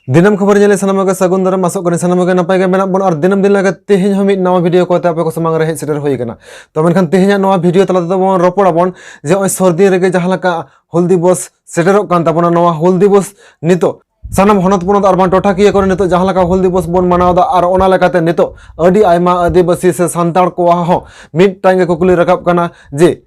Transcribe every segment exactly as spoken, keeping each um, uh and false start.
ᱫᱤᱱᱟᱹᱢ ᱠᱷᱚᱵᱚᱨ ᱧᱮᱞ ᱥᱟᱱᱟᱢ ᱠᱚᱜᱮ ᱥᱟᱹᱜᱩᱱ ᱫᱟᱨᱟᱢ, ᱟᱥᱚᱜ ᱠᱟᱹᱱᱟᱹᱧ ᱥᱟᱱᱟᱢ ᱠᱚᱜᱮ ᱱᱟᱯᱟᱭ ᱜᱮ ᱢᱮᱱᱟᱜ ᱵᱚᱱᱟ᱾ ᱟᱨ ᱫᱤᱱᱟᱹᱢ ᱫᱤᱱ ᱞᱮᱠᱟ ᱛᱮᱦᱮᱧ ᱦᱚᱸ ᱢᱤᱫ ᱱᱟᱣᱟ ᱵᱷᱤᱰᱤᱭᱳ ᱠᱚᱛᱮ ᱟᱯᱮ ᱠᱚ ᱥᱟᱢᱟᱝ ᱨᱮ ᱦᱮᱡ ᱥᱮᱴᱮᱨ ᱦᱩᱭ ᱟᱠᱟᱱᱟ᱾ ᱛᱚ ᱢᱮᱱᱠᱷᱟᱱ ᱛᱮᱦᱮᱧᱟᱜ ᱱᱚᱣᱟ ᱵᱷᱤᱰᱤᱭᱳ ᱛᱟᱞᱟ ᱛᱮᱫᱚ ᱵᱚᱱ ᱨᱚᱯᱚᱲ ᱟᱵᱚᱱ ᱡᱮ ᱱᱚᱜᱼᱚᱭ ᱥᱚᱨᱫᱤᱱ ᱨᱮᱜᱮ ᱡᱟᱦᱟᱸ ᱞᱮᱠᱟ ᱦᱩᱞ ᱫᱤᱵᱚᱥ ᱥᱮᱴᱮᱨᱚᱜ ᱠᱟᱱ ᱛᱟᱵᱚᱱᱟ, ᱱᱚᱣᱟ ᱦᱩᱞ ᱫᱤᱵᱚᱥ ᱱᱤᱛᱚᱜ ᱥᱟᱱᱟᱢ ᱦᱚᱱᱚᱛ ᱯᱚᱱᱚᱛ ᱟᱨ ᱵᱟᱝ ᱴᱚᱴᱷᱟᱠᱤᱭᱟᱹ ᱠᱚᱨᱮ ᱱᱤᱛᱚᱜ ᱡᱟᱦᱟᱸ ᱞᱮᱠᱟ ᱦᱩᱞ ᱫᱤᱵᱚᱥ ᱵᱚᱱ ᱢᱟᱱᱟᱣ ᱮᱫᱟ, ᱟᱨ ᱚᱱᱟ ᱞᱮᱠᱟᱛᱮ ᱱᱤᱛᱚᱜ ᱟᱹᱰᱤ ᱟᱭᱢᱟ ᱟᱹᱫᱤᱵᱟᱹᱥᱤ ᱥᱮ ᱥᱟᱱᱛᱟᱲ ᱠᱚᱣᱟᱜ ᱦᱚᱸ ᱢᱤᱫᱴᱟᱝ ᱜᱮ ᱠᱩᱠᱞᱤ ᱨᱟᱠᱟᱵ ᱠᱟᱱᱟ ᱡᱮ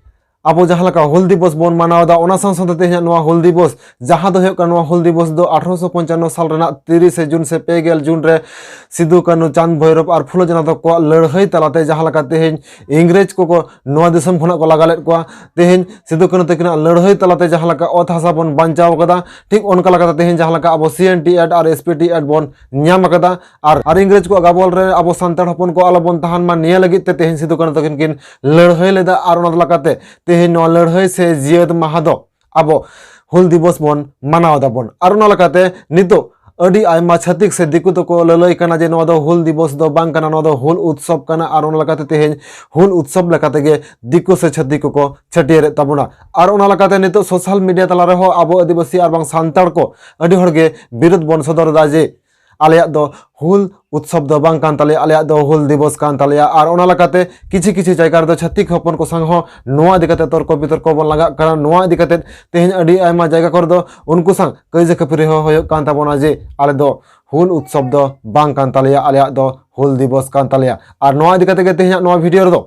ᱟᱵᱚ ᱡᱟᱦᱟᱸ ᱞᱮᱠᱟ ᱦᱩᱞ ᱫᱤᱵᱚᱥ ᱵᱚᱱ ᱢᱟᱱᱟᱣ ᱮᱫᱟ, ᱚᱱᱟ ᱥᱟᱶ ᱥᱟᱶᱛᱮ ᱛᱮᱦᱮᱧᱟᱜ ᱱᱚᱣᱟ ᱦᱩᱞ ᱫᱤᱵᱚᱥ, ᱡᱟᱦᱟᱸ ᱫᱚ ᱦᱩᱭᱩᱜ ᱠᱟᱱᱟ, ᱱᱚᱣᱟ ᱦᱩᱞ ᱫᱤᱵᱚᱥ ᱫᱚ ᱟᱴᱷᱨᱚᱥᱚ ᱯᱚᱧᱪᱟᱱᱱᱚ ᱥᱟᱞ ᱨᱮᱱᱟᱜ ᱛᱤᱨᱤᱥᱮ ᱡᱩᱱ ᱥᱮ ᱯᱮ ᱜᱮᱞ ᱡᱩᱱ ᱨᱮ ᱥᱤᱫᱩ, ᱠᱟᱹᱱᱦᱩ, ᱪᱟᱸᱫᱽ, ᱵᱷᱳᱭᱨᱚᱵ ᱟᱨ ᱯᱷᱩᱞᱳ, ᱡᱷᱟᱱᱚ ᱛᱟᱠᱚᱣᱟᱜ ᱞᱟᱹᱲᱦᱟᱹᱭ ᱛᱟᱞᱟᱛᱮ ᱡᱟᱦᱟᱸ ᱞᱮᱠᱟ ᱛᱮᱦᱮᱧ ᱤᱝᱨᱮᱡᱽ ᱠᱚᱠᱚ ᱱᱚᱣᱟ ᱫᱤᱥᱚᱢ ᱠᱷᱚᱱᱟᱜ ᱠᱚ ᱞᱟᱜᱟ ᱞᱮᱫ ᱠᱚᱣᱟ, ᱛᱮᱦᱮᱧ ᱥᱤᱫᱩ, ᱠᱟᱹᱱᱦᱩ ᱛᱟᱹᱠᱤᱱᱟᱜ ᱞᱟᱹᱲᱦᱟᱹᱭ ᱛᱟᱞᱟᱛᱮ ᱡᱟᱦᱟᱸ ᱞᱮᱠᱟ ᱚᱛ ᱦᱟᱥᱟ ᱵᱚᱱ ᱵᱟᱧᱪᱟᱣ ᱠᱟᱫᱟ, ᱴᱷᱤᱠ ᱚᱱᱠᱟ ᱞᱮᱠᱟᱛᱮ ᱛᱮᱦᱮᱧ ᱡᱟᱦᱟᱸ ᱞᱮᱠᱟ ᱟᱵᱚ ᱥᱤ ᱮᱱ ᱴᱤ ᱮᱠᱴ ᱟᱨ ᱮᱥ ᱯᱤ ᱴᱤ ᱮᱠᱴ ᱵᱚᱱ ᱧᱟᱢ ᱟᱠᱟᱫᱟ, ᱟᱨ, ᱟᱨ ᱤᱝᱨᱮᱡᱽ ᱠᱚᱣᱟᱜ ᱜᱟᱵᱚᱞ ᱨᱮ ᱟᱵᱚ ᱥᱟᱱᱛᱟᱲ ᱦᱚᱯᱚᱱ ᱠᱚ ᱟᱞᱚ ᱵᱚᱱ ᱛᱟᱦᱮᱱ ᱢᱟ, ᱱᱤᱭᱟᱹ ᱞᱟᱹᱜᱤᱫ ᱛᱮ ᱛᱮᱦᱮᱧ ᱥᱤᱫᱩ, ᱠᱟᱹᱱᱦᱩ ᱛᱟᱹᱠᱤᱱ ᱠᱤᱱ ᱞᱟᱹᱲᱦᱟᱹᱭ ᱞᱮᱫᱟ᱾ ᱟᱨ ᱚᱱᱟ ᱞᱮᱠᱟᱛᱮ ᱛᱮᱦᱮᱧ ᱱᱚᱣᱟ ᱞᱟᱹᱲᱦᱟᱹᱭ ᱥᱮ ᱡᱤᱭᱟᱹᱫ ᱢᱟᱦᱟ ᱫᱚ ᱟᱵᱚ ᱦᱩᱞ ᱫᱤᱵᱚᱥ ᱵᱚᱱ ᱢᱟᱱᱟᱣ ᱫᱟᱵᱚᱱ᱾ ᱟᱨ ᱚᱱᱟ ᱞᱮᱠᱟᱛᱮ ᱱᱤᱛᱚᱜ ᱟᱹᱰᱤ ᱟᱭᱢᱟ ᱪᱷᱟᱹᱛᱤᱠ ᱥᱮ ᱫᱤᱠᱩ ᱫᱚᱠᱚ ᱞᱟᱹᱞᱟᱹᱭ ᱠᱟᱱᱟ ᱡᱮ ᱱᱚᱣᱟ ᱫᱚ ᱦᱩᱞ ᱫᱤᱵᱚᱥ ᱫᱚ ᱵᱟᱝ ᱠᱟᱱᱟ, ᱱᱚᱣᱟ ᱫᱚ ᱦᱩᱞ ᱩᱛᱥᱚᱵ ᱠᱟᱱᱟ᱾ ᱟᱨ ᱚᱱᱟ ᱞᱮᱠᱟᱛᱮ ᱛᱮᱦᱮᱧ ᱦᱩᱞ ᱩᱛᱥᱚᱵ ᱞᱮᱠᱟ ᱛᱮᱜᱮ ᱫᱤᱠᱩ ᱥᱮ ᱪᱷᱟᱹᱛᱤᱠ ᱠᱚᱠᱚ ᱪᱷᱟᱹᱴᱭᱟᱹᱨᱮᱫ ᱛᱟᱵᱚᱱᱟ᱾ ᱟᱨ ᱚᱱᱟ ᱞᱮᱠᱟᱛᱮ ᱱᱤᱛᱚᱜ ᱥᱳᱥᱟᱞ ᱢᱤᱰᱤᱭᱟ ᱛᱟᱞᱟ ᱨᱮᱦᱚᱸ ᱟᱵᱚ ᱟᱹᱫᱤᱵᱟᱹᱥᱤ ᱟᱨ ᱵᱟᱝ ᱥᱟᱱᱛᱟᱲ ᱠᱚ ᱟᱹᱰᱤ ᱦᱚᱲᱜᱮ ᱵᱤᱨᱳᱫ ᱵᱚᱱ ᱥᱚᱫᱚᱨ ᱮᱫᱟ ᱡᱮ ᱟᱞᱮᱭᱟᱜ ᱫᱚ ᱦᱩᱞ ᱩᱛᱥᱚᱵ ᱫᱚ ᱵᱟᱝ ᱠᱟᱱ ᱛᱟᱞᱮᱭᱟ, ᱟᱞᱮᱭᱟᱜ ᱫᱚ ᱦᱩᱞ ᱫᱤᱵᱚᱥ ᱠᱟᱱ ᱛᱟᱞᱮᱭᱟ᱾ ᱟᱨ ᱚᱱᱟ ᱞᱮᱠᱟᱛᱮ ᱠᱤᱪᱷᱩ ᱠᱤᱪᱷᱩ ᱡᱟᱭᱜᱟ ᱨᱮᱫᱚ ᱪᱷᱟᱹᱛᱤᱠ ᱦᱚᱯᱚᱱ ᱠᱚ ᱥᱟᱶ ᱦᱚᱸ ᱱᱚᱣᱟ ᱤᱫᱤ ᱠᱟᱛᱮ ᱛᱚᱨᱠᱚ ᱵᱤᱛᱚᱨᱠᱚ ᱵᱚᱱ ᱞᱟᱜᱟᱜ ᱠᱟᱱᱟ᱾ ᱱᱚᱣᱟ ᱤᱫᱤ ᱠᱟᱛᱮ ᱛᱮᱦᱮᱧ ᱟᱹᱰᱤ ᱟᱭᱢᱟ ᱡᱟᱭᱜᱟ ᱠᱚᱨᱮ ᱫᱚ ᱩᱱᱠᱩ ᱥᱟᱶ ᱠᱟᱹᱭᱡᱟᱹ ᱠᱷᱟᱹᱯᱟᱹᱨᱤ ᱦᱚᱸ ᱦᱩᱭᱩᱜ ᱠᱟᱱ ᱛᱟᱵᱚᱱᱟ ᱡᱮ ᱟᱞᱮ ᱫᱚ ᱦᱩᱞ ᱩᱛᱥᱚᱵ ᱫᱚ ᱵᱟᱝ ᱠᱟᱱ ᱛᱟᱞᱮᱭᱟ, ᱟᱞᱮᱭᱟᱜ ᱫᱚ ᱦᱩᱞ ᱫᱤᱵᱚᱥ ᱠᱟᱱ ᱛᱟᱞᱮᱭᱟ᱾ ᱟᱨ ᱱᱚᱣᱟ ᱤᱫᱤ ᱠᱟᱛᱮ ᱜᱮ ᱛᱮᱦᱮᱧᱟᱜ ᱱᱚᱣᱟ ᱵᱷᱤᱰᱤᱭᱳ ᱨᱮᱫᱚ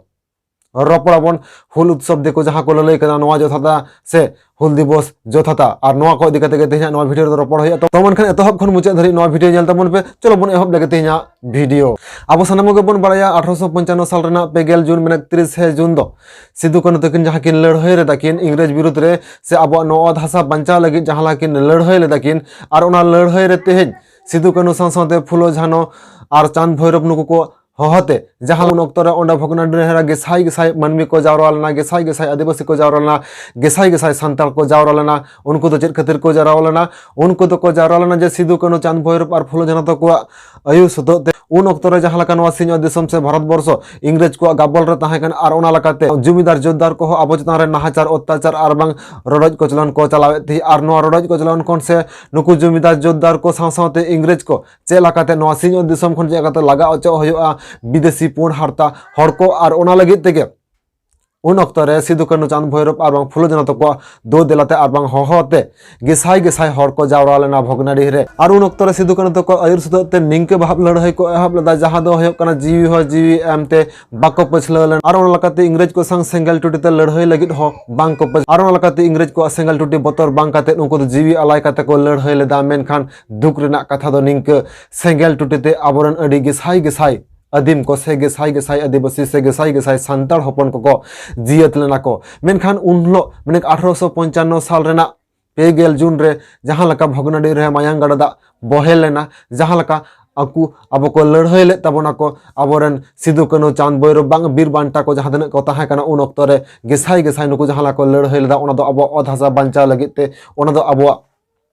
ᱨᱚᱯᱚᱲ ᱟᱵᱚᱱ ᱦᱩᱞ ᱩᱛᱥᱚᱵ ᱫᱤᱠᱩ ᱡᱟᱦᱟᱸ ᱠᱚ ᱞᱟᱹᱞᱟᱹᱭ ᱠᱟᱱᱟ, ᱱᱚᱣᱟ ᱡᱚᱛᱷᱟᱛᱟ ᱥᱮ ᱦᱩᱞ ᱫᱤᱵᱚᱥ ᱡᱚᱛᱷᱟᱛᱟ? ᱟᱨ ᱱᱚᱣᱟ ᱠᱚ ᱤᱫᱤ ᱠᱟᱛᱮ ᱜᱮ ᱛᱮᱦᱮᱧᱟᱜ ᱱᱚᱣᱟ ᱵᱷᱤᱰᱤᱭᱳ ᱨᱮᱫᱚ ᱨᱚᱯᱚᱲ ᱦᱩᱭᱩᱜᱼᱟ᱾ ᱛᱚ ᱢᱮᱱᱠᱷᱟᱱ ᱮᱛᱚᱦᱚᱵ ᱠᱷᱚᱱ ᱢᱩᱪᱟᱹᱫ ᱫᱷᱟᱹᱨᱤᱡ ᱱᱚᱣᱟ ᱵᱷᱤᱰᱤᱭᱳ ᱧᱮᱞ ᱛᱟᱵᱚᱱ ᱯᱮ᱾ ᱪᱚᱞᱚ ᱵᱚᱱ ᱮᱦᱚᱵ ᱞᱮᱜᱮ ᱛᱮᱦᱮᱧᱟᱜ ᱵᱷᱤᱰᱤᱭᱳ᱾ ᱟᱵᱚ ᱥᱟᱱᱟᱢ ᱠᱚᱜᱮ ᱵᱚᱱ ᱵᱟᱲᱟᱭᱟ ᱟᱴᱷᱨᱚᱥᱚ ᱯᱚᱧᱪᱟᱱᱱᱚ ᱥᱟᱞ ᱨᱮᱱᱟᱜ ᱯᱮ ᱜᱮᱞ ᱡᱩᱱ, ᱢᱟᱱᱮ ᱛᱤᱨᱤᱥᱮ ᱡᱩᱱ ᱫᱚ ᱥᱤᱫᱩ ᱠᱟᱹᱱᱦᱩ ᱛᱟᱹᱠᱤᱱ ᱡᱟᱦᱟᱸ ᱠᱤᱱ ᱞᱟᱹᱲᱦᱟᱹᱭ ᱞᱮᱫᱟ ᱠᱤᱱ ᱤᱝᱨᱮᱡᱽ ᱵᱤᱨᱩᱫᱽ ᱨᱮ, ᱥᱮ ᱟᱵᱚᱣᱟᱜ ᱱᱚᱣᱟ ᱚᱛ ᱦᱟᱥᱟ ᱵᱟᱧᱪᱟᱣ ᱞᱟᱹᱜᱤᱫ ᱡᱟᱦᱟᱸ ᱞᱮᱠᱟ ᱠᱤᱱ ᱞᱟᱹᱲᱦᱟᱹᱭ ᱞᱮᱫᱟ ᱠᱤᱱ, ᱟᱨ ᱚᱱᱟ ᱞᱟᱹᱲᱦᱟᱹᱭ ᱨᱮ ᱛᱮᱦᱮᱧ ᱥᱤᱫᱩ ᱠᱟᱹᱱᱦᱩ ᱥᱟᱶ ᱥᱟᱶᱛᱮ ᱯᱷᱩᱞᱳ ᱡᱷᱟᱱᱚ ᱟᱨ ᱪᱟᱸᱫᱽ ᱵᱷᱳᱭᱨᱚᱵ ᱱᱩᱠᱩ ᱠᱚ ᱦᱚᱦᱚᱛᱮ, ᱡᱟᱦᱟᱸ ᱩᱱ ᱚᱠᱛᱚ ᱨᱮ ᱚᱸᱰᱮ ᱵᱷᱚᱜᱽᱱᱟᱰᱤ ᱨᱮ ᱜᱮᱥᱟᱭ ᱜᱮᱥᱟᱭ ᱢᱟᱹᱱᱢᱤ ᱠᱚ ᱡᱟᱣᱨᱟ ᱞᱮᱱᱟ, ᱜᱮᱥᱟᱭ ᱜᱮᱥᱟᱭ ᱟᱹᱫᱤᱵᱟᱹᱥᱤ ᱠᱚ ᱡᱟᱣᱨᱟ ᱞᱮᱱᱟ, ᱜᱮᱥᱟᱭ ᱜᱮᱥᱟᱭ ᱥᱟᱱᱛᱟᱲ ᱠᱚ ᱡᱟᱣᱨᱟ ᱞᱮᱱᱟ᱾ ᱩᱱᱠᱩ ᱫᱚ ᱪᱮᱫ ᱠᱷᱟᱹᱛᱤᱨ ᱠᱚ ᱡᱟᱣᱨᱟ ᱞᱮᱱᱟ? ᱩᱱᱠᱩ ᱫᱚᱠᱚ ᱡᱟᱣᱨᱟ ᱞᱮᱱᱟ ᱡᱮ ᱥᱤᱫᱩ, ᱠᱟᱹᱱᱦᱩ, ᱪᱟᱸᱫᱽ, ᱵᱷᱳᱭᱨᱚᱵ ᱟᱨ ᱯᱷᱩᱞᱳ, ᱡᱷᱟᱱᱚ ᱛᱟᱠᱚᱣᱟᱜ ᱟᱹᱭᱩᱨ ᱥᱚᱛᱚᱜ ᱛᱮ ᱩᱱ ᱚᱠᱛᱚ ᱨᱮ ᱡᱟᱦᱟᱸ ᱞᱮᱠᱟ ᱱᱚᱣᱟ ᱥᱤᱧᱚᱛ ᱫᱤᱥᱚᱢ ᱥᱮ ᱵᱷᱟᱨᱚᱛ ᱵᱚᱨᱥᱚ ᱤᱝᱨᱮᱡᱽ ᱠᱚᱣᱟᱜ ᱜᱟᱵᱚᱞ ᱨᱮ ᱛᱟᱦᱮᱸ ᱠᱟᱱᱟ ᱟᱨ ᱚᱱᱟ ᱞᱮᱠᱟᱛᱮ ᱡᱩᱢᱤᱫᱟᱨ ᱡᱳᱛᱫᱟᱨ ᱠᱚᱦᱚᱸ ᱟᱵᱚ ᱪᱮᱛᱟᱱ ᱨᱮ ᱱᱟᱦᱟᱪᱟᱨ, ᱚᱛᱛᱟᱪᱟᱨ ᱟᱨ ᱵᱟᱝ ᱨᱚᱰᱚᱡ ᱠᱚᱪᱞᱚᱱ ᱠᱚ ᱪᱟᱞᱟᱣᱮᱫ ᱛᱟᱦᱮᱸᱫ᱾ ᱟᱨ ᱱᱚᱣᱟ ᱨᱚᱰᱚᱡ ᱠᱚᱪᱞᱚᱱ ᱠᱷᱚᱱ ᱥᱮ ᱱᱩᱠᱩ ᱡᱩᱢᱤᱫᱟᱨ ᱡᱳᱛᱫᱟᱨ ᱠᱚ ᱥᱟᱶ ᱥᱟᱶᱛᱮ ᱤᱝᱨᱮᱡᱽ ᱠᱚ ᱪᱮᱫ ᱞᱮᱠᱟᱛᱮ ᱱᱚᱣᱟ ᱥᱤᱧᱚᱛ ᱫᱤᱥᱚᱢ ᱠᱷᱚᱱ ᱪᱮᱫ ᱞᱮᱠᱟᱛᱮ ᱞᱟᱜᱟ ᱚᱪᱚᱜ ᱦᱩᱭᱩᱜᱼᱟ ᱵᱤᱫᱮᱥᱤ ᱯᱩᱸᱰ ᱦᱟᱨᱛᱟ ᱦᱚᱲ ᱠᱚ, ᱟᱨ ᱚᱱᱟ ᱞᱟᱹᱜᱤᱫ ᱛᱮᱜᱮ ᱩᱱ ᱚᱠᱛᱚ ᱨᱮ ᱥᱤᱫᱩ, ᱠᱟᱹᱱᱦᱩ, ᱪᱟᱸᱫᱽ, ᱵᱷᱳᱭᱨᱚᱵ ᱟᱨ ᱵᱟᱝ ᱯᱷᱩᱞᱳ, ᱡᱷᱟᱱᱚ ᱛᱟᱠᱚᱣᱟᱜ ᱫᱳ ᱫᱮᱞᱟᱛᱮ ᱟᱨ ᱵᱟᱝ ᱦᱚᱦᱚ ᱛᱮ ᱜᱮᱥᱟᱭ ᱜᱮᱥᱟᱭ ᱦᱚᱲ ᱠᱚ ᱡᱟᱣᱨᱟ ᱞᱮᱱᱟ ᱵᱷᱚᱜᱽᱱᱟᱰᱤ ᱨᱮ᱾ ᱟᱨ ᱩᱱ ᱚᱠᱛᱚ ᱨᱮ ᱥᱤᱫᱩ, ᱠᱟᱹᱱᱦᱩ ᱛᱟᱠᱚᱣᱟᱜ ᱟᱹᱭᱩᱨ ᱥᱚᱛᱚᱜ ᱛᱮ ᱱᱤᱝᱠᱟᱹ ᱵᱷᱟᱵᱽ ᱞᱟᱹᱲᱦᱟᱹᱭ ᱠᱚ ᱮᱦᱚᱵ ᱞᱮᱫᱟ, ᱡᱟᱦᱟᱸ ᱫᱚ ᱦᱩᱭᱩᱜ ᱠᱟᱱᱟ ᱡᱤᱣᱤ ᱦᱚᱸ ᱡᱤᱣᱤ ᱮᱢ ᱛᱮ ᱵᱟᱠᱚ ᱯᱟᱹᱪᱷᱞᱟᱹᱣ ᱞᱮᱱᱟ᱾ ᱟᱨ ᱚᱱᱟ ᱞᱮᱠᱟᱛᱮ ᱤᱝᱨᱮᱡᱽ ᱠᱚ ᱥᱟᱝ ᱥᱮᱸᱜᱮᱞ ᱴᱩᱴᱤ ᱛᱮ ᱞᱟᱹᱲᱦᱟᱹᱭ ᱞᱟᱹᱜᱤᱫ ᱦᱚᱸ ᱵᱟᱝ ᱠᱚ ᱯᱟᱹᱪᱷ-, ᱟᱨ ᱚᱱᱟ ᱞᱮᱠᱟᱛᱮ ᱤᱝᱨᱮᱡᱽ ᱠᱚᱣᱟᱜ ᱥᱮᱸᱜᱮᱞ ᱴᱩᱴᱤ ᱵᱚᱛᱚᱨ ᱵᱟᱝ ᱠᱟᱛᱮ ᱩᱱᱠᱩ ᱫᱚ ᱡᱤᱣᱤ ᱟᱞᱟᱭ ᱠᱟᱛᱮ ᱠᱚ ᱞᱟᱹᱲᱦᱟᱹᱭ ᱞᱮᱫᱟ᱾ ᱢᱮᱱᱠᱷᱟᱱ ᱫᱩᱠ ᱨᱮᱱᱟᱜ ᱠᱟᱛᱷᱟ ᱫᱚ ᱱᱤᱝᱠᱟᱹ, ᱥᱮᱸᱜᱮᱞ ᱴᱩᱴᱤ ᱛᱮ ᱟᱵᱚᱨᱮᱱ ᱟᱹᱰᱤ ᱜᱮᱥᱟᱭ ᱜᱮᱥᱟᱭ ᱟᱹᱫᱤᱢ ᱠᱚ ᱥᱮ ᱜᱮᱥᱟᱭ ᱜᱮᱥᱟᱭ ᱟᱹᱫᱤᱵᱟᱹᱥᱤ ᱥᱮ ᱜᱮᱥᱟᱭ ᱜᱮᱥᱟᱭ ᱥᱟᱱᱛᱟᱲ ᱦᱚᱯᱚᱱ ᱠᱚᱠᱚ ᱡᱤᱭᱟᱹᱛ ᱞᱮᱱᱟ ᱠᱚ᱾ ᱢᱮᱱᱠᱷᱟᱱ ᱩᱱ ᱦᱤᱞᱳᱜ, ᱢᱟᱱᱮ ᱟᱴᱷᱨᱚᱥᱚ ᱯᱚᱧᱪᱟᱱᱱᱚ ᱥᱟᱞ ᱨᱮᱱᱟᱜ ᱯᱮ ᱜᱮᱞ ᱡᱩᱱ ᱨᱮ ᱡᱟᱦᱟᱸ ᱞᱮᱠᱟ ᱵᱷᱚᱜᱽᱱᱟᱰᱤ ᱨᱮ ᱢᱟᱭᱟᱝ ᱜᱟᱰᱟ ᱫᱟᱜ ᱵᱚᱦᱮᱞ ᱞᱮᱱᱟ, ᱡᱟᱦᱟᱸ ᱞᱮᱠᱟ ᱟᱠᱚ ᱟᱵᱚ ᱠᱚ ᱞᱟᱹᱲᱦᱟᱹᱭ ᱞᱮᱫ ᱛᱟᱵᱚᱱᱟ ᱠᱚ, ᱟᱵᱚᱨᱮᱱ ᱥᱤᱫᱩ, ᱠᱟᱹᱱᱦᱩ, ᱪᱟᱸᱫᱽ, ᱵᱷᱳᱭᱨᱚᱵ ᱵᱟᱝ ᱵᱤᱨ ᱵᱟᱱᱴᱟ ᱠᱚ ᱡᱟᱦᱟᱸ ᱛᱤᱱᱟᱹᱜ ᱠᱚ ᱛᱟᱦᱮᱸ ᱠᱟᱱᱟ ᱩᱱ ᱚᱠᱛᱚ ᱨᱮ ᱜᱮᱥᱟᱭ ᱜᱮᱥᱟᱭ ᱱᱩᱠᱩ ᱡᱟᱦᱟᱸ ᱞᱮᱠᱟ ᱠᱚ ᱞᱟᱹᱲᱦᱟᱹᱭ ᱞᱮᱫᱟ, ᱚᱱᱟ ᱫᱚ ᱟᱵᱚᱣᱟᱜ ᱚᱛ ᱦᱟᱥᱟ ᱵᱟᱧᱪᱟᱣ ᱞᱟᱹᱜᱤᱫ ᱛᱮ, ᱚᱱᱟ ᱫᱚ ᱟᱵᱚᱣᱟᱜ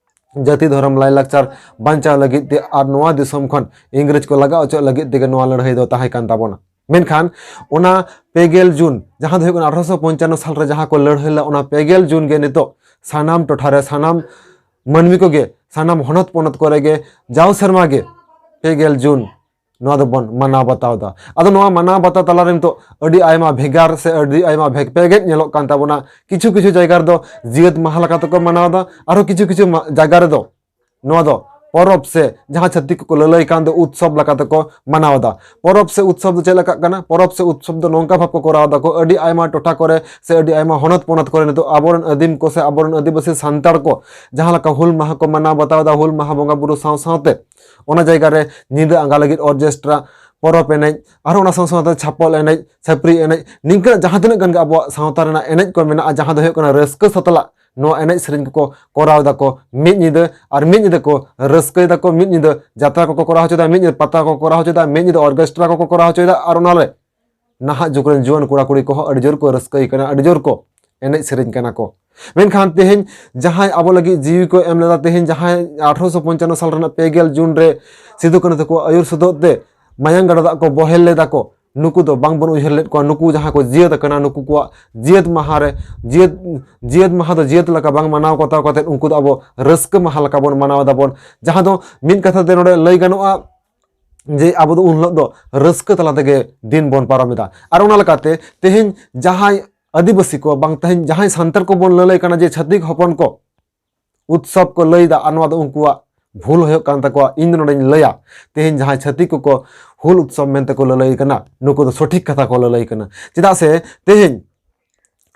ᱡᱟᱹᱛᱤ ᱫᱷᱚᱨᱚᱢ ᱞᱟᱭᱞᱟᱠᱪᱟᱨ ᱵᱟᱧᱪᱟᱣ ᱞᱟᱹᱜᱤᱫ ᱛᱮ ᱟᱨ ᱱᱚᱣᱟ ᱫᱤᱥᱚᱢ ᱠᱷᱚᱱ ᱤᱝᱨᱮᱡᱽ ᱠᱚ ᱞᱟᱜᱟ ᱚᱪᱚᱜ ᱞᱟᱹᱜᱤᱫ ᱛᱮᱜᱮ ᱱᱚᱣᱟ ᱞᱟᱹᱲᱦᱟᱹᱭ ᱫᱚ ᱛᱟᱦᱮᱸ ᱠᱟᱱ ᱛᱟᱵᱚᱱᱟ᱾ ᱢᱮᱱᱠᱷᱟᱱ ᱚᱱᱟ ᱯᱮ ᱜᱮᱞ ᱡᱩᱱ, ᱡᱟᱦᱟᱸ ᱫᱚ ᱦᱩᱭᱩᱜ ᱠᱟᱱᱟ ᱟᱴᱷᱨᱚᱥᱚ ᱯᱚᱧᱪᱟᱱᱱᱚ ᱥᱟᱞ ᱨᱮ ᱡᱟᱦᱟᱸ ᱠᱚ ᱞᱟᱹᱲᱦᱟᱹᱭ ᱞᱮᱫᱟ, ᱚᱱᱟ ᱯᱮ ᱜᱮᱞ ᱡᱩᱱ ᱜᱮ ᱱᱤᱛᱚᱜ ᱥᱟᱱᱟᱢ ᱴᱚᱴᱷᱟ ᱨᱮ, ᱥᱟᱱᱟᱢ ᱢᱟᱹᱱᱢᱤ ᱠᱚᱜᱮ, ᱥᱟᱱᱟᱢ ᱦᱚᱱᱚᱛ ᱯᱚᱱᱚᱛ ᱠᱚᱨᱮ ᱜᱮ ᱡᱟᱣ ᱥᱮᱨᱢᱟ ᱜᱮ ᱯᱮ ᱜᱮᱞ ᱡᱩᱱ ᱱᱚᱣᱟ ᱫᱚᱵᱚᱱ ᱢᱟᱱᱟᱣ ᱵᱟᱛᱟᱣ ᱮᱫᱟ᱾ ᱟᱫᱚ ᱱᱚᱣᱟ ᱢᱟᱱᱟᱣ ᱵᱟᱛᱟᱣ ᱛᱟᱞᱟ ᱨᱮ ᱱᱤᱛᱚᱜ ᱟᱹᱰᱤ ᱟᱭᱢᱟ ᱵᱷᱮᱜᱟᱨ ᱥᱮ ᱟᱹᱰᱤ ᱟᱭᱢᱟ ᱵᱷᱮᱜ ᱵᱷᱮᱜᱮᱡ ᱧᱮᱞᱚᱜ ᱠᱟᱱ ᱛᱟᱵᱚᱱᱟ᱾ ᱠᱤᱪᱷᱩ ᱠᱤᱪᱷᱩ ᱡᱟᱭᱜᱟ ᱨᱮᱫᱚ ᱡᱤᱭᱟᱹᱛ ᱢᱟᱦᱟ ᱞᱮᱠᱟ ᱛᱮᱠᱚ ᱢᱟᱱᱟᱣ ᱮᱫᱟ, ᱟᱨᱦᱚᱸ ᱠᱤᱪᱷᱩ ᱠᱤᱪᱷᱩ ᱢᱟ-, ᱡᱟᱭᱜᱟ ᱨᱮᱫᱚ ᱱᱚᱣᱟ ᱫᱚ ᱯᱚᱨᱚᱵᱽ ᱥᱮ ᱡᱟᱦᱟᱸ ᱪᱷᱟᱹᱛᱤᱠ ᱠᱚᱠᱚ ᱞᱟᱹᱞᱟᱹᱭ ᱠᱟᱱ ᱫᱚ ᱩᱛᱥᱚᱵᱽ ᱞᱮᱠᱟ ᱛᱮᱠᱚ ᱢᱟᱱᱟᱣ ᱮᱫᱟ᱾ ᱯᱚᱨᱚᱵᱽ ᱥᱮ ᱩᱛᱥᱚᱵᱽ ᱫᱚ ᱪᱮᱫ ᱞᱮᱠᱟᱜ ᱠᱟᱱᱟ? ᱯᱚᱨᱚᱵᱽ ᱥᱮ ᱩᱛᱥᱚᱵᱽ ᱫᱚ ᱱᱚᱝᱠᱟ ᱵᱷᱟᱵᱽ ᱠᱚ ᱠᱚᱨᱟᱣ ᱮᱫᱟ ᱠᱚ, ᱟᱹᱰᱤ ᱟᱭᱢᱟ ᱴᱚᱴᱷᱟ ᱠᱚᱨᱮ ᱥᱮ ᱟᱹᱰᱤ ᱟᱭᱢᱟ ᱦᱚᱱᱚᱛ ᱯᱚᱱᱚᱛ ᱠᱚᱨᱮ ᱱᱤᱛᱚᱜ ᱟᱵᱚᱨᱮᱱ ᱟᱹᱫᱤᱢ ᱠᱚ ᱥᱮ ᱟᱵᱚᱨᱮᱱ ᱟᱹᱫᱤᱵᱟᱹᱥᱤ ᱥᱟᱱᱛᱟᱲ ᱠᱚ ᱡᱟᱦᱟᱸ ᱞᱮᱠᱟ ᱦᱩᱞ ᱢᱟᱦᱟ ᱠᱚ ᱢᱟᱱᱟᱣ ᱵᱟᱛᱟᱣ ᱮᱫᱟ, ᱦᱩᱞ ᱢᱟᱦᱟ ᱵᱚᱸᱜᱟ ᱵᱩᱨᱩ ᱥᱟᱶ ᱥᱟᱶᱛᱮ ᱚᱱᱟ ᱡᱟᱭᱜᱟ ᱨᱮ ᱧᱤᱫᱟᱹ ᱟᱸᱜᱟ ᱞᱟᱹᱜᱤᱫ ᱚᱨᱠᱮᱥᱴᱨᱟ, ᱯᱚᱨᱚᱵᱽ ᱮᱱᱮᱡ, ᱟᱨᱦᱚᱸ ᱚᱱᱟ ᱥᱟᱶ ᱥᱟᱶᱛᱮ ᱪᱷᱟᱯᱚᱞ ᱮᱱᱮᱡ, ᱪᱷᱟᱹᱯᱨᱤ ᱮᱱᱮᱡ, ᱱᱤᱝᱠᱟᱹᱱᱟᱜ ᱡᱟᱦᱟᱸ ᱛᱤᱱᱟᱹᱜ ᱜᱟᱱ ᱜᱮ ᱟᱵᱚᱣᱟᱜ ᱥᱟᱶᱛᱟ ᱨᱮᱱᱟᱜ ᱮᱱᱮᱡ ᱠᱚ ᱢᱮᱱᱟᱜᱼᱟ, ᱡᱟᱦᱟᱸ ᱫᱚ ᱦᱩᱭᱩᱜ ᱠᱟᱱᱟ ᱨᱟᱹᱥᱠᱟᱹ ᱥᱟᱛᱞᱟᱜ ᱱᱚᱣᱟ ᱮᱱᱮᱡ ᱥᱮᱨᱮᱧ ᱠᱚᱠᱚ ᱠᱚᱨᱟᱣ ᱫᱟᱠᱚ ᱢᱤᱫ ᱧᱤᱫᱟᱹ, ᱟᱨ ᱢᱤᱫ ᱧᱤᱫᱟᱹ ᱠᱚ ᱨᱟᱹᱥᱠᱟᱹᱭ ᱫᱟᱠᱚ, ᱢᱤᱫ ᱧᱤᱫᱟᱹ ᱡᱟᱛᱨᱟ ᱠᱚᱠᱚ ᱠᱚᱨᱟᱣ ᱦᱚᱪᱚᱭᱮᱫᱟ, ᱢᱤᱫ ᱧᱤᱫᱟᱹ ᱯᱟᱛᱟ ᱠᱚᱠᱚ ᱠᱚᱨᱟᱣ ᱦᱚᱪᱚᱭᱮᱫᱟ, ᱢᱤᱫ ᱧᱤᱫᱟᱹ ᱚᱨᱠᱮᱥᱴᱨᱟ ᱠᱚᱠᱚ ᱠᱚᱨᱟᱣ ᱦᱚᱪᱚᱭᱮᱫᱟ, ᱟᱨ ᱚᱱᱟᱨᱮ ᱱᱟᱦᱟᱜ ᱡᱩᱜᱽ ᱨᱮᱱ ᱡᱩᱣᱟᱹᱱ ᱠᱚᱲᱟ ᱠᱩᱲᱤ ᱠᱚᱦᱚᱸ ᱟᱹᱰᱤ ᱡᱳᱨ ᱠᱚ ᱨᱟᱹᱥᱠᱟᱹᱭ ᱠᱟᱱᱟ, ᱟᱹᱰᱤ ᱡᱳᱨ ᱠᱚ ᱮᱱᱮᱡ ᱥᱮᱨᱮᱧ ᱠᱟᱱᱟ ᱠᱚ᱾ ᱢᱮᱱᱠᱷᱟᱱ ᱛᱮᱦᱮᱧ ᱡᱟᱦᱟᱸᱭ ᱟᱵᱚ ᱞᱟᱹᱜᱤᱫ ᱡᱤᱣᱤ ᱠᱚ ᱮᱢ ᱞᱮᱫᱟ, ᱛᱮᱦᱮᱧ ᱡᱟᱦᱟᱸᱭ ᱟᱴᱷᱨᱚᱥᱚ ᱯᱚᱧᱪᱟᱱᱱᱚ ᱥᱟᱞ ᱨᱮᱱᱟᱜ ᱯᱮ ᱜᱮᱞ ᱡᱩᱱ ᱨᱮ ᱥᱤᱫᱩ ᱠᱟᱹᱱᱦᱩ ᱛᱟᱠᱚᱣᱟᱜ ᱟᱹᱭᱩᱨ ᱥᱚᱫᱚᱜ ᱛᱮ ᱢᱟᱭᱟᱝ ᱜᱟᱰᱟ ᱫᱟᱜ ᱠᱚ ᱵᱚᱦᱮᱞ ᱞᱮᱫᱟ ᱠᱚ, ᱱᱩᱠᱩ ᱫᱚ ᱵᱟᱝᱵᱚᱱ ᱩᱭᱦᱟᱹᱨ ᱞᱮᱫ ᱠᱚᱣᱟ᱾ ᱱᱩᱠᱩ ᱡᱟᱦᱟᱸ ᱠᱚ ᱡᱤᱭᱟᱹᱛ ᱟᱠᱟᱱᱟ, ᱱᱩᱠᱩ ᱠᱚᱣᱟᱜ ᱡᱤᱭᱟᱹᱛ ᱢᱟᱦᱟ ᱨᱮ, ᱡᱤᱭᱟᱹᱛ, ᱡᱤᱭᱟᱹᱛ ᱢᱟᱦᱟ ᱫᱚ ᱡᱤᱭᱟᱹᱛ ᱞᱮᱠᱟ ᱵᱟᱝ ᱢᱟᱱᱟᱣ ᱵᱟᱛᱟᱣ ᱠᱟᱛᱮᱫ ᱩᱱᱠᱩ ᱫᱚ ᱟᱵᱚ ᱨᱟᱹᱥᱠᱟᱹ ᱢᱟᱦᱟ ᱞᱮᱠᱟ ᱵᱚᱱ ᱢᱟᱱᱟᱣ ᱮᱫᱟ ᱵᱚᱱ᱾ ᱡᱟᱦᱟᱸ ᱫᱚ ᱢᱤᱫ ᱠᱟᱛᱷᱟ ᱛᱮ ᱱᱚᱰᱮ ᱞᱟᱹᱭ ᱜᱟᱱᱚᱜᱼᱟ ᱡᱮ ᱟᱵᱚ ᱫᱚ ᱩᱱ ᱦᱤᱞᱳᱜ ᱫᱚ ᱨᱟᱹᱥᱠᱟᱹ ᱛᱟᱞᱟ ᱛᱮᱜᱮ ᱫᱤᱱ ᱵᱚᱱ ᱯᱟᱨᱚᱢ ᱮᱫᱟ᱾ ᱟᱨ ᱚᱱᱟ ᱞᱮᱠᱟᱛᱮ ᱛᱮᱦᱮᱧ ᱡᱟᱦᱟᱸᱭ ᱟᱹᱫᱤᱵᱟᱹᱥᱤ ᱠᱚ, ᱵᱟᱝ ᱛᱮᱦᱮᱧ ᱡᱟᱦᱟᱸᱭ ᱥᱟᱱᱛᱟᱲ ᱠᱚᱵᱚᱱ ᱞᱟᱹᱞᱟᱹᱭ ᱠᱟᱱᱟ ᱡᱮ ᱪᱷᱟᱹᱛᱤᱠ ᱦᱚᱯᱚᱱ ᱠᱚ ᱩᱛᱥᱚᱵ ᱠᱚ ᱞᱟᱹᱭ ᱮᱫᱟ, ᱟᱨ ᱱᱚᱣᱟ ᱫᱚ ᱩᱱᱠᱩᱣᱟᱜ ᱵᱷᱩᱞ ᱦᱩᱭᱩᱜ ᱠᱟᱱ ᱛᱟᱠᱚᱣᱟ, ᱤᱧ ᱫᱚ ᱱᱚᱰᱮᱧ ᱞᱟᱹᱭᱟ, ᱛᱮᱦᱮᱧ ᱡᱟᱦᱟᱸᱭ ᱪᱷᱟᱹᱛᱤᱠ ᱠᱚᱠᱚ ᱦᱩᱞ ᱩᱛᱥᱚᱵ ᱢᱮᱱᱛᱮ ᱠᱚ ᱞᱟᱹᱞᱟᱹᱭ ᱠᱟᱱᱟ, ᱱᱩᱠᱩ ᱫᱚ ᱥᱚᱴᱷᱤᱠ ᱠᱟᱛᱷᱟ ᱠᱚ ᱞᱟᱹᱞᱟᱹᱭ ᱠᱟᱱᱟ᱾ ᱪᱮᱫᱟᱜ ᱥᱮ ᱛᱮᱦᱮᱧ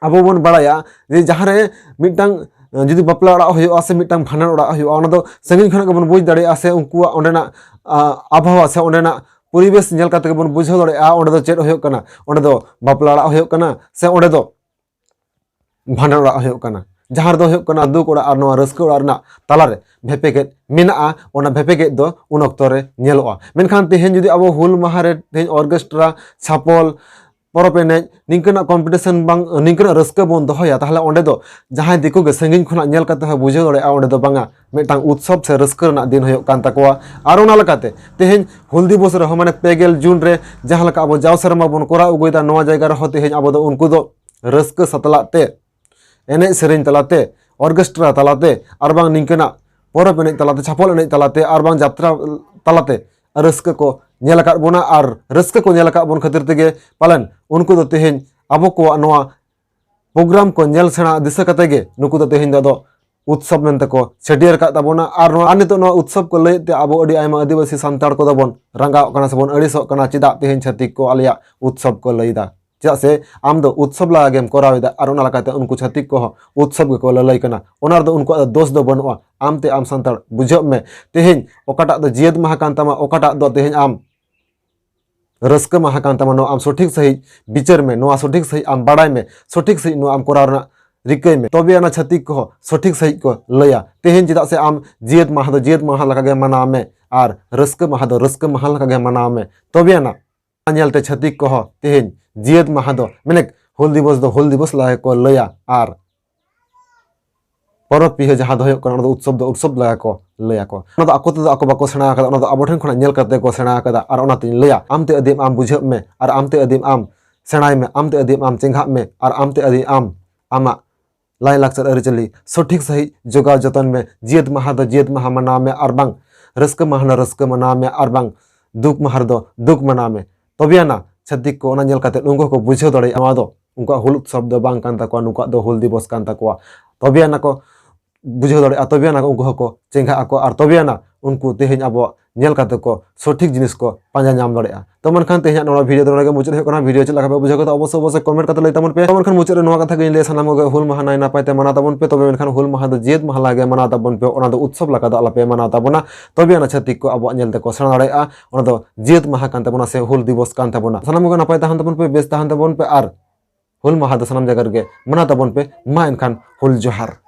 ᱟᱵᱚ ᱵᱚᱱ ᱵᱟᱲᱟᱭᱟ ᱡᱮ ᱡᱟᱦᱟᱸ ᱨᱮ ᱢᱤᱫᱴᱟᱝ, ᱟᱸ, ᱡᱩᱫᱤ ᱵᱟᱯᱞᱟ ᱚᱲᱟᱜ ᱦᱩᱭᱩᱜᱼᱟ ᱥᱮ ᱢᱤᱫᱴᱟᱝ ᱵᱷᱟᱸᱰᱟᱱ ᱚᱲᱟᱜ ᱦᱩᱭᱩᱜᱼᱟ, ᱚᱱᱟ ᱫᱚ ᱥᱟᱺᱜᱤᱧ ᱠᱷᱚᱱᱟᱜ ᱜᱮᱵᱚᱱ ᱵᱩᱡᱽ ᱫᱟᱲᱮᱭᱟᱜᱼᱟ, ᱥᱮ ᱩᱱᱠᱩᱣᱟᱜ ᱚᱸᱰᱮᱱᱟᱜ, ᱟᱸ, ᱟᱵᱚᱦᱟᱣᱟ ᱥᱮ ᱚᱸᱰᱮᱱᱟᱜ ᱯᱚᱨᱤᱵᱮᱥ ᱧᱮᱞ ᱠᱟᱛᱮ ᱜᱮᱵᱚᱱ ᱵᱩᱡᱷᱟᱹᱣ ᱫᱟᱲᱮᱭᱟᱜᱼᱟ ᱚᱸᱰᱮ ᱫᱚ ᱪᱮᱫ ᱦᱩᱭᱩᱜ ᱠᱟᱱᱟ, ᱚᱸᱰᱮ ᱫᱚ ᱵᱟᱯᱞᱟ ᱚᱲᱟᱜ ᱦᱩᱭᱩᱜ ᱠᱟᱱᱟ ᱥᱮ ᱚᱸᱰᱮ ᱫᱚ ᱵᱷᱟᱸᱰᱟᱱ ᱚᱲᱟᱜ ᱦᱩᱭᱩᱜ ᱠᱟᱱᱟ, ᱡᱟᱦᱟᱸ ᱨᱮᱫᱚ ᱦᱩᱭᱩᱜ ᱠᱟᱱᱟ ᱫᱩᱠ ᱚᱲᱟᱜ ᱟᱨ ᱱᱚᱣᱟ ᱨᱟᱹᱥᱠᱟᱹ ᱚᱲᱟᱜ ᱨᱮᱱᱟᱜ ᱛᱟᱞᱟᱨᱮ ᱵᱷᱮᱯᱮᱜᱮᱫ ᱢᱮᱱᱟᱜᱼᱟ᱾ ᱚᱱᱟ ᱵᱷᱮᱯᱮᱜᱮᱫ ᱫᱚ ᱩᱱ ᱚᱠᱛᱚ ᱨᱮ ᱧᱮᱞᱚᱜᱼᱟ᱾ ᱢᱮᱱᱠᱷᱟᱱ ᱛᱮᱦᱮᱧ ᱡᱩᱫᱤ ᱟᱵᱚ ᱦᱩᱞ ᱢᱟᱦᱟ ᱨᱮ ᱛᱮᱦᱮᱧ ᱚᱨᱠᱮᱥᱴᱨᱟ, ᱪᱷᱟᱯᱚᱞ, ᱯᱚᱨᱚᱵᱽ ᱮᱱᱮᱡ, ᱱᱤᱝᱠᱟᱹᱱᱟᱜ ᱠᱚᱢᱯᱤᱴᱤᱥᱚᱱ ᱵᱟᱝ, ᱱᱤᱝᱠᱟᱹᱱᱟᱜ ᱨᱟᱹᱥᱠᱟᱹ ᱵᱚᱱ ᱫᱚᱦᱚᱭᱟ, ᱛᱟᱦᱚᱞᱮ ᱚᱸᱰᱮ ᱫᱚ ᱡᱟᱦᱟᱸᱭ ᱫᱤᱠᱩ ᱜᱮ ᱥᱟᱺᱜᱤᱧ ᱠᱷᱚᱱᱟᱜ ᱧᱮᱞ ᱠᱟᱛᱮ ᱦᱚᱸ ᱵᱩᱡᱷᱟᱹᱣ ᱫᱟᱲᱮᱭᱟᱜᱼᱟ ᱚᱸᱰᱮ ᱫᱚ ᱵᱟᱝᱟ, ᱢᱤᱫᱴᱟᱝ ᱩᱛᱥᱚᱵ ᱥᱮ ᱨᱟᱹᱥᱠᱟᱹ ᱨᱮᱱᱟᱜ ᱫᱤᱱ ᱦᱩᱭᱩᱜ ᱠᱟᱱ ᱛᱟᱠᱚᱣᱟ᱾ ᱟᱨ ᱚᱱᱟ ᱞᱮᱠᱟᱛᱮ ᱛᱮᱦᱮᱧ ᱦᱩᱞ ᱫᱤᱵᱚᱥ ᱨᱮᱦᱚᱸ, ᱢᱟᱱᱮ, ᱯᱮ ᱜᱮᱞ ᱡᱩᱱ ᱨᱮ ᱡᱟᱦᱟᱸ ᱞᱮᱠᱟ ᱟᱵᱚ ᱡᱟᱣ ᱥᱮᱨᱢᱟ ᱵᱚᱱ ᱠᱚᱨᱟᱣ ᱟᱹᱜᱩᱭᱮᱫᱟ, ᱱᱚᱣᱟ ᱡᱟᱭᱜᱟ ᱨᱮᱦᱚᱸ ᱛᱮᱦᱮᱧ ᱟᱵᱚ ᱫᱚ ᱩᱱᱠᱩ ᱫᱚ ᱨᱟᱹᱥᱠᱟᱹ ᱥᱟᱛᱞᱟᱜ ᱛᱮ, ᱮᱱᱮᱡ ᱥᱮᱨᱮᱧ ᱛᱟᱞᱟᱛᱮ, ᱚᱨᱠᱮᱥᱴᱨᱟ ᱛᱟᱞᱟᱛᱮ, ᱟᱨ ᱵᱟᱝ ᱱᱤᱝᱠᱟᱹᱱᱟᱜ ᱯᱚᱨᱚᱵᱽ ᱮᱱᱮᱡ ᱛᱟᱞᱟᱛᱮ, ᱪᱷᱟᱯᱚᱞ ᱮᱱᱮᱡ ᱛᱟᱞᱟᱛᱮ, ᱟᱨ ᱵᱟᱝ ᱡᱟᱛᱨᱟ ᱛᱟᱞᱟᱛᱮ ᱨᱟᱹᱥᱠᱟᱹ ᱠᱚ ᱧᱮᱞ ᱟᱠᱟᱫ ᱵᱚᱱᱟ᱾ ᱟᱨ ᱨᱟᱹᱥᱠᱟᱹ ᱠᱚ ᱧᱮᱞ ᱟᱠᱟᱫ ᱵᱚᱱ ᱠᱷᱟᱹᱛᱤᱨ ᱛᱮᱜᱮ ᱯᱟᱞᱮᱱ ᱩᱱᱠᱩ ᱫᱚ ᱛᱮᱦᱮᱧ ᱟᱵᱚ ᱠᱚᱣᱟᱜ ᱱᱚᱣᱟ ᱯᱨᱳᱜᱨᱟᱢ ᱠᱚ ᱧᱮᱞ ᱥᱮᱬᱟ ᱫᱤᱥᱟᱹ ᱠᱟᱛᱮ ᱜᱮ ᱱᱩᱠᱩ ᱫᱚ ᱛᱮᱦᱮᱧ ᱫᱚ ᱟᱫᱚ ᱩᱛᱥᱚᱵ ᱢᱮᱱᱛᱮ ᱠᱚ ᱪᱷᱟᱹᱴᱭᱟᱹᱨ ᱟᱠᱟᱫ ᱛᱟᱵᱚᱱᱟ᱾ ᱟᱨ ᱱᱚᱣᱟ, ᱟᱨ ᱱᱤᱛᱚᱜ ᱱᱚᱣᱟ ᱩᱛᱥᱚᱵ ᱠᱚ ᱞᱟᱹᱭᱮᱫ ᱛᱮ ᱟᱵᱚ ᱟᱹᱰᱤ ᱟᱭᱢᱟ ᱟᱹᱫᱤᱵᱟᱹᱥᱤ ᱥᱟᱱᱛᱟᱲ ᱠᱚᱫᱚ ᱵᱚᱱ ᱨᱟᱸᱜᱟᱣᱚᱜ ᱠᱟᱱᱟ ᱥᱮᱵᱚᱱ ᱟᱹᱲᱤᱥᱚᱜ ᱠᱟᱱᱟ, ᱪᱮᱫᱟᱜ ᱛᱮᱦᱮᱧ ᱪᱷᱟᱹᱛᱤᱠ ᱠᱚ ᱟᱞᱮᱭᱟᱜ ᱩᱛᱥᱚᱵ ᱠᱚ ᱞᱟᱹᱭ ᱮᱫᱟ? ᱪᱮᱫᱟᱜ ᱥᱮ ᱟᱢ ᱫᱚ ᱩᱛᱥᱚᱵ ᱞᱟᱜᱟ ᱜᱮᱢ ᱠᱚᱨᱟᱣ ᱮᱫᱟ, ᱟᱨ ᱚᱱᱟ ᱞᱮᱠᱟᱛᱮ ᱩᱱᱠᱩ ᱪᱷᱟᱹᱛᱤᱠ ᱠᱚᱦᱚᱸ ᱩᱛᱥᱚᱵ ᱜᱮᱠᱚ ᱞᱟᱹᱞᱟᱹᱭ ᱠᱟᱱᱟ᱾ ᱚᱱᱟ ᱨᱮᱫᱚ ᱩᱱᱠᱩᱣᱟᱜ ᱫᱚ ᱫᱳᱥ ᱫᱚ ᱵᱟᱹᱱᱩᱜᱼᱟ᱾ ᱟᱢ ᱛᱮ ᱟᱢ ᱥᱟᱱᱛᱟᱲ ᱵᱩᱡᱷᱟᱹᱜ ᱢᱮ, ᱛᱮᱦᱮᱧ ᱚᱠᱟᱴᱟᱜ ᱫᱚ ᱡᱤᱭᱟᱹᱛ ᱢᱟᱦᱟ ᱠᱟᱱ ᱛᱟᱢᱟ, ᱚᱠᱟᱴᱟᱜ ᱫᱚ ᱛᱮᱦᱮᱧ ᱟᱢ ᱨᱟᱹᱥᱠᱟᱹ ᱢᱟᱦᱟ ᱠᱟᱱ ᱛᱟᱢᱟ, ᱱᱚᱣᱟ ᱟᱢ ᱥᱚᱴᱷᱤᱠ ᱥᱟᱺᱦᱤᱡ ᱵᱤᱪᱟᱹᱨ ᱢᱮ, ᱱᱚᱣᱟ ᱥᱚᱴᱷᱤᱠ ᱥᱟᱺᱦᱤᱡ ᱟᱢ ᱵᱟᱲᱟᱭ ᱢᱮ, ᱥᱚᱴᱷᱤᱠ ᱥᱟᱺᱦᱤᱡ ᱱᱚᱣᱟ ᱟᱢ ᱠᱚᱨᱟᱣ ᱨᱮᱱᱟᱜ ᱨᱤᱠᱟᱹᱭ ᱢᱮ, ᱛᱚᱵᱮ ᱟᱱᱟ ᱪᱷᱟᱹᱛᱤᱠ ᱠᱚᱦᱚᱸ ᱥᱚᱴᱷᱤᱠ ᱥᱟᱹᱦᱤᱡ ᱠᱚ ᱞᱟᱹᱭᱟ᱾ ᱛᱮᱦᱮᱧ ᱪᱮᱫᱟᱜ ᱥᱮ ᱟᱢ ᱡᱤᱭᱟᱹᱛ ᱢᱟᱦᱟ ᱫᱚ ᱡᱤᱭᱟᱹᱛ ᱢᱟᱦᱟ ᱞᱮᱠᱟᱜᱮ ᱢᱟᱱᱟᱣ ᱢᱮ ᱟᱨ ᱨᱟᱹᱥᱠᱟᱹ ᱢᱟᱦᱟ ᱫᱚ ᱨᱟᱹᱥᱠᱟᱹ ᱢᱟᱦᱟ ᱞᱮᱠᱟᱜᱮ ᱢᱟᱱᱟᱣ ᱢᱮ, ᱛᱚᱵᱮ ᱟᱱᱟ ᱧᱮᱞᱛᱮ ᱪᱷᱟᱹᱛᱤᱠ ᱠᱚᱦᱚᱸ ᱛᱮᱦᱮᱧ ᱡᱤᱭᱟᱹᱛ ᱢᱟᱦᱟ ᱫᱚ ᱢᱮᱱᱮᱠ ᱦᱩᱞ ᱫᱤᱵᱚᱥ ᱫᱚ ᱦᱩᱞ ᱫᱤᱵᱚᱥ ᱞᱮᱠᱟ ᱠᱚ ᱞᱟᱹᱭᱟ ᱟᱨ ᱯᱚᱨᱚᱵᱽ ᱯᱤᱦᱟᱹ ᱡᱟᱦᱟᱸ ᱫᱚ ᱦᱩᱭᱩᱜ ᱠᱟᱱᱟ, ᱚᱱᱟ ᱫᱚ ᱩᱛᱥᱚᱵ ᱫᱚ ᱩᱛᱥᱚᱵ ᱞᱮᱠᱟ ᱠᱚ ᱞᱟᱹᱭᱟ ᱠᱚ᱾ ᱚᱱᱟ ᱫᱚ ᱟᱠᱚ ᱛᱮᱫᱚ ᱟᱠᱚ ᱵᱟᱠᱚ ᱥᱮᱬᱟ ᱟᱠᱟᱫᱟ, ᱚᱱᱟ ᱫᱚ ᱟᱵᱚ ᱴᱷᱮᱱ ᱠᱷᱚᱱᱟᱜ ᱧᱮᱞ ᱠᱟᱛᱮ ᱠᱚ ᱥᱮᱬᱟ ᱟᱠᱟᱫᱟ᱾ ᱟᱨ ᱚᱱᱟᱛᱤᱧ ᱞᱟᱹᱭᱟ, ᱟᱢ ᱛᱮ ᱟᱹᱫᱤᱢ ᱟᱢ ᱵᱩᱡᱷᱟᱹᱜ ᱢᱮ, ᱟᱨ ᱟᱢ ᱛᱮ ᱟᱹᱫᱤᱢ ᱟᱢ ᱥᱮᱬᱟᱭ ᱢᱮ, ᱟᱢ ᱛᱮ ᱟᱹᱫᱤᱢ ᱟᱢ ᱪᱮᱸᱜᱷᱟᱜ ᱢᱮ, ᱟᱨ ᱟᱢ ᱛᱮ ᱟᱹᱫᱤᱢ ᱟᱢ ᱟᱢᱟᱜ ᱞᱟᱭᱼᱞᱟᱠᱪᱟᱨ ᱟᱹᱨᱤᱪᱟᱹᱞᱤ ᱥᱚᱴᱷᱤᱠ ᱥᱟᱹᱦᱤᱡ ᱡᱚᱜᱟᱣ ᱡᱚᱛᱚᱱ ᱢᱮ᱾ ᱡᱤᱭᱟᱹᱛ ᱢᱟᱦᱟ ᱫᱚ ᱡᱤᱭᱟᱹᱛ ᱢᱟᱦᱟ ᱢᱟᱱᱟᱣ ᱢᱮ, ᱟᱨ ᱵᱟᱝ ᱨᱟᱹᱥᱠᱟᱹ ᱢᱟᱦᱟ ᱫᱚ ᱨᱟᱹᱥᱠᱟᱹ ᱢᱟᱱᱟᱣ ᱢᱮ, ᱟᱨ ᱵᱟᱝ ᱫᱩᱠ ᱢᱟᱦᱟ ᱨᱮᱫᱚ ᱫᱩᱠ ᱢᱟᱱᱟᱣ ᱢᱮ᱾ ᱛᱚᱵᱮ ᱟᱱᱟ ᱪᱷᱟᱹᱛᱤᱠ ᱠᱚ ᱚᱱᱟ ᱧᱮᱞ ᱠᱟᱛᱮ ᱩᱱᱠᱩ ᱦᱚᱸᱠᱚ ᱵᱩᱡᱷᱟᱹᱣ ᱫᱟᱲᱮᱭᱟᱜᱼᱟ, ᱱᱚᱣᱟ ᱫᱚ ᱩᱱᱠᱩᱣᱟᱜ ᱦᱩᱞ ᱩᱛᱥᱚᱵ ᱫᱚ ᱵᱟᱝ ᱠᱟᱱ ᱛᱟᱠᱚᱣᱟ, ᱱᱩᱠᱩᱣᱟᱜ ᱫᱚ ᱦᱩᱞ ᱫᱤᱵᱚᱥ ᱠᱟᱱ ᱛᱟᱠᱚᱣᱟ᱾ ᱛᱚᱵᱮ ᱟᱱᱟ ᱠᱚ ᱵᱩᱡᱷᱟᱹᱣ ᱫᱟᱲᱮᱭᱟᱜᱼᱟ, ᱛᱚᱵᱮ ᱟᱱᱟ ᱩᱱᱠᱩ ᱦᱚᱸᱠᱚ ᱪᱮᱸᱜᱷᱟᱜ ᱟᱠᱚ, ᱟᱨ ᱛᱚᱵᱮ ᱟᱱᱟ ᱩᱱᱠᱩ ᱛᱮᱦᱮᱧ ᱟᱵᱚᱣᱟᱜ ᱧᱮᱞ ᱠᱟᱛᱮ ᱠᱚ ᱥᱚᱴᱷᱤᱠ ᱡᱤᱱᱤᱥ ᱠᱚ ᱯᱟᱸᱡᱟ ᱧᱟᱢ ᱫᱟᱲᱮᱭᱟᱜᱼᱟ᱾ ᱛᱚ ᱢᱮᱱᱠᱷᱟᱱ ᱛᱮᱦᱮᱧᱟᱜ ᱱᱚᱣᱟ ᱵᱷᱤᱰᱤᱭᱳ ᱫᱚ ᱱᱚᱰᱮ ᱜᱮ ᱢᱩᱪᱟᱹᱫ ᱦᱩᱭᱩᱜ ᱠᱟᱱᱟ᱾ ᱵᱷᱤᱰᱤᱭᱳ ᱪᱮᱫ ᱞᱮᱠᱟ ᱯᱮ ᱵᱩᱡᱷᱟᱹᱣ ᱠᱮᱫᱟ ᱚᱵᱚᱥᱥᱳᱭ ᱚᱵᱚᱥᱥᱳᱭ ᱠᱚᱢᱮᱱᱴ ᱠᱟᱛᱮ ᱞᱟᱹᱭ ᱛᱟᱵᱚᱱ ᱯᱮ᱾ ᱛᱚ ᱢᱮᱱᱠᱷᱟᱱ ᱢᱩᱪᱟᱹᱫ ᱨᱮ ᱱᱚᱣᱟ ᱠᱟᱛᱷᱟ ᱜᱤᱧ ᱞᱟᱹᱭᱟ, ᱥᱟᱱᱟᱢ ᱠᱚᱜᱮ ᱦᱩᱞ ᱢᱟᱦᱟ ᱱᱟᱭ ᱱᱟᱯᱟᱭ ᱛᱮ ᱢᱟᱱᱟᱣ ᱛᱟᱵᱚᱱ ᱯᱮ᱾ ᱛᱚᱵᱮ ᱢᱮᱱᱠᱷᱟᱱ ᱦᱩᱞ ᱢᱟᱦᱟ ᱫᱚ ᱡᱤᱭᱟᱹᱛ ᱢᱟᱦᱟ ᱞᱮᱠᱟ ᱜᱮ ᱢᱟᱱᱟᱣ ᱛᱟᱵᱚᱱ ᱯᱮ, ᱚᱱᱟ ᱫᱚ ᱩᱛᱥᱚᱵ ᱞᱮᱠᱟ ᱫᱚ ᱟᱞᱚᱯᱮ ᱢᱟᱱᱟᱣ ᱛᱟᱵᱚᱱᱟ᱾ ᱛᱚᱵᱮ ᱟᱱᱟ ᱪᱷᱟᱹᱛᱤᱠ ᱠᱚ ᱟᱵᱚᱣᱟᱜ ᱧᱮᱞ ᱛᱮᱠᱚ ᱥᱮᱬᱟ ᱫᱟᱲᱮᱭᱟᱜᱼᱟ, ᱚᱱᱟ ᱫᱚ ᱡᱤᱭᱟᱹᱛ ᱢᱟᱦᱟ ᱠᱟᱱ ᱛᱟᱵᱚᱱᱟ ᱥᱮ ᱦᱩᱞ ᱫᱤᱵᱚᱥ ᱠᱟᱱ ᱛᱟᱵᱚᱱᱟ᱾ ᱥᱟᱱᱟᱢ ᱠᱚᱜᱮ ᱱᱟᱯᱟᱭ ᱛᱟᱦᱮᱱ ᱛᱟᱵᱚᱱ ᱯᱮ, ᱵᱮᱥ ᱛᱟᱦᱮᱱ ᱛᱟᱵᱚᱱ ᱯᱮ, ᱟᱨ ᱦᱩᱞ ᱢᱟᱦᱟ ᱫᱚ ᱥᱟᱱᱟᱢ ᱡᱟᱭᱜᱟ ᱨᱮᱜᱮ ᱢᱟᱱᱟᱣ ᱛᱟᱵᱚᱱ ᱯᱮ᱾ ᱢᱟ ᱮᱱᱠᱷᱟᱱ ᱦᱩᱞ ᱡᱚᱦᱟᱨ᱾